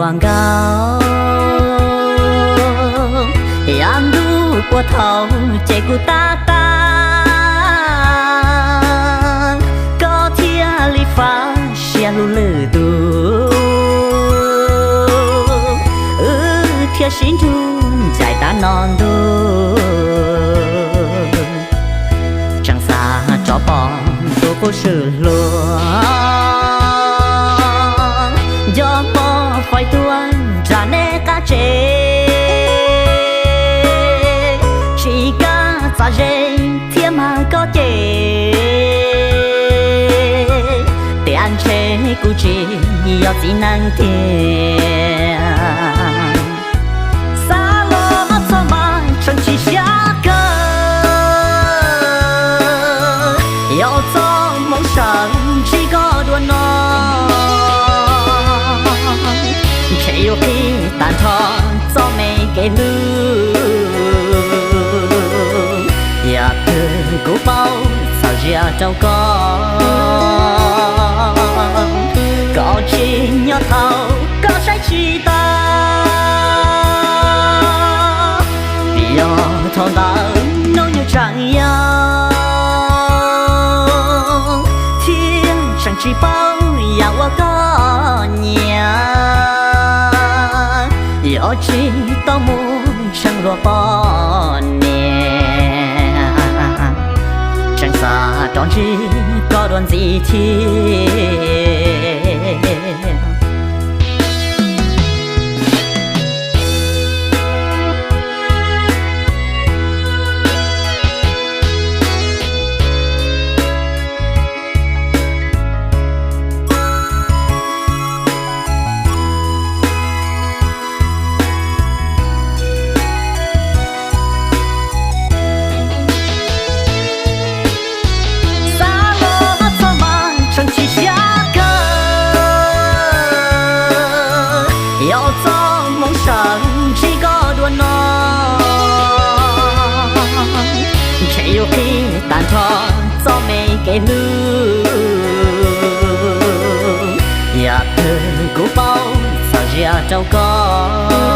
Nkauj, yav ntuj puag thaum ces kuv tab tag, koj thiaj li fav siab hlub lwm tus, wb thiaj sib nrug ncaim tas no ntuj. Tseem xav rov pom tus qub swm hluas, nco pom faib tuaj nram nej qab tsev, tsis kam txav ze thiab mas koj cem, tiam ntshe kuv tsis yog txiv neej tiag. Xav los txog mas tseem chim siab kawg, yog txoj hmoov sawv ntsib koj dua no, ntshe yuav qhib tag nrho txoj me kev hlub. Yam twg kuv paub txhawm zias rau koj, koj tsis nyob thaum koj saib tsis taus. Vim yog thaum ntawd hnub nyoog tseem yau, thiab tseem tsis paub yam uas koj nyiam, yuav tsis tau mus tshee luag poj niam. Tseem xav rov ntsib koj dua ntxiv thiab. Xav los txog mas tseem chim siab kawg, yog txoj hmoov sawv ntsib koj dua no, ntshe yuav qhib tag nrho txoj me kev hlub. Yam twg kuv paub txhawm zias rau koj,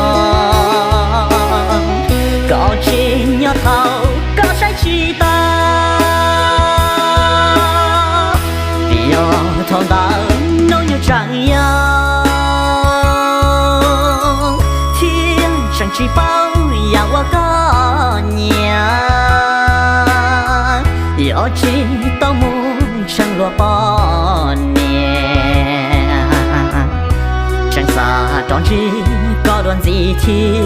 koj tsis nyob thaum koj saib tsis taus. Vim yog thaum ntawd hnub nyoog tseem yau, thiab tseem tsis paub yam uas koj nyiam, yuav tsis tau mus tshee luag poj niam. Tseem xav rov ntsib koj dua ntxiv thiab.